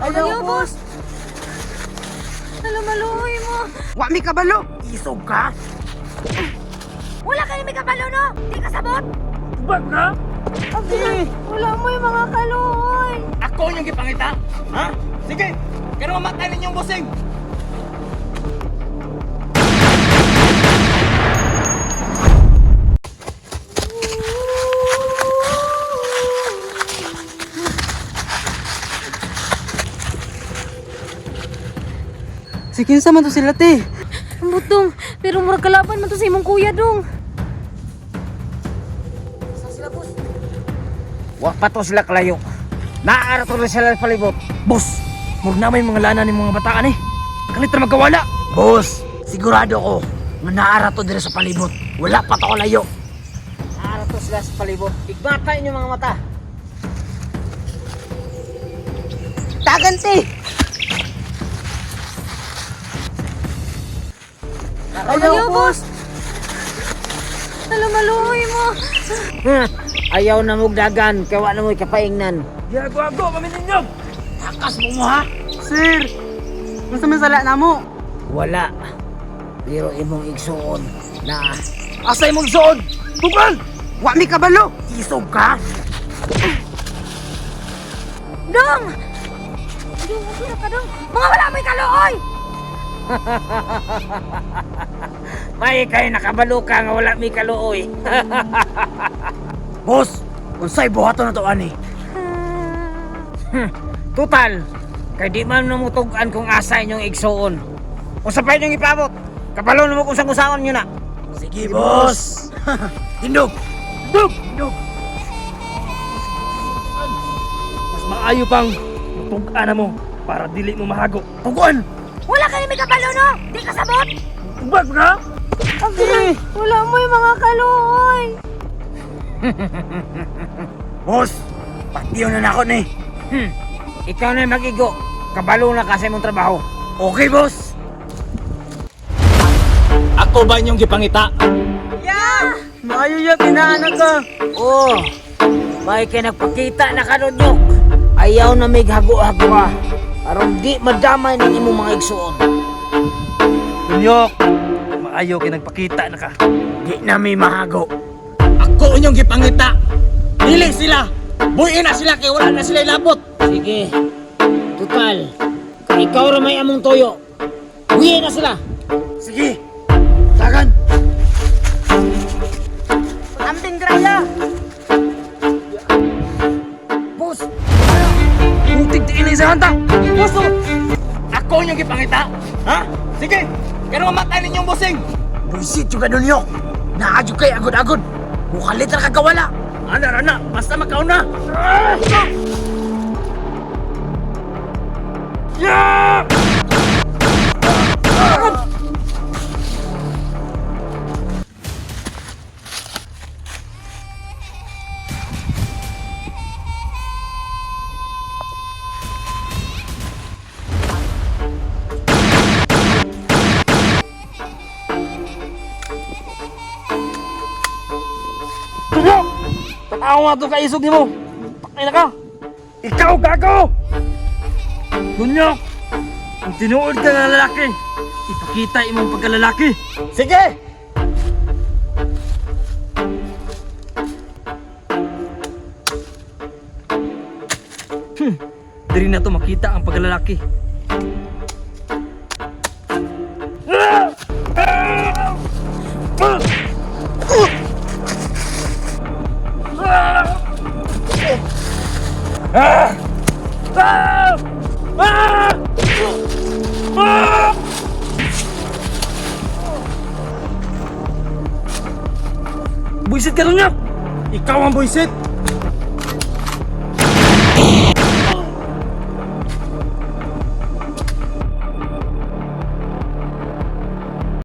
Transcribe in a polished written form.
Ayaw, boss! Alam, maluoy mo! Wa mi kabalo. Isog ka? Wala ka may kabalo, no? Di ka sabot? Tubag ka? Abi, wala mo yung mga kaluoy! Ako yung gipangita? Ha? Sige! Pero mamatay ninyong busing! Si kinsa man to sila te. Ang butong, pero murag kalaban man to sa imong kuya, dong. Wa pa to sila kalayo. Naara to na sila palibot. Boss! Murag na may mga lana ni mga bataan eh. Kalit ra magkawala! Boss, sigurado ko nga naara to dire sa palibot. Wala pa to kalayo. Naara to sila sa palibot. Igmata inyong mga mata. Tagan te. Ayaw, boss! Alam, maluoy mo! Ayaw na mugdagan, kay wa na mo'y kapaingnan. Giago-ago kami ninyo! Takas mo mo ha. Sir, unsa man sala namo? Wala. Pero imong igsuon na Asa imong igsuon? Tubag! Wa mi kabalo. Isog ka? Dong! Dong, okay na ka, dong. Mga wala mo'y kaluoy! may kay nakabalo ka nga wala mi kaluoy. Boss, unsay buhaton na to ani? Total, kay di man namutug-an kung asa inyong igsuon. Unsa pa inyong ipabot? Kabalo na mo kung saan nyo na. Sige, boss. Tindog. Tindog! Tindog. Mas maayo pang tug-an na mo para dili mo mahago. Tugon. Wala ka may kabalo, no? Di ka sabot? Tubag ka? Abi, wala mo yung mga kaluoy! Boss, patiyon na nako ni. Ikaw na mag-igo. Kabalo na ka sa imong trabaho. Okay, boss. Ako ba inyong gipangita? Maayo ya kinaanak ka. Oh, may kay nagpakita na kanunyok. Ayaw na may hago-hago ha. Aron di madamay ng imong mga igsuon. Dunyok! Maayo kay nagpakita na ka. Di na mi mahago. Ako inyong gipangita! Dili sila! Buhin na sila kay wala na sila ilabot! Sige. Total, kung ikaw ra may among toyo, buhin na sila. Sige. Tagan. Amping graya. Boss, Putik di inay sa hanta! Boss! oh! Ako inyong gipangita? Ha? Sige! Pero mamatay ninyong busing! Buisit yung kanunyok. Naadyo kay agod-agod. Mukalit ra kagawala. Ana, ana! Basta makauna! Yeah! Tunyok! Tanaw nga ito kaisog nimo! Pakay na ka! Ikaw, gago! Tunyok! Kung tinuod ka nga lalaki, ipakita imong pagkalalaki! Sige. Diri na to makita ang pagkalalaki. Buisit ka, Dunyok! Ikaw ang buisit!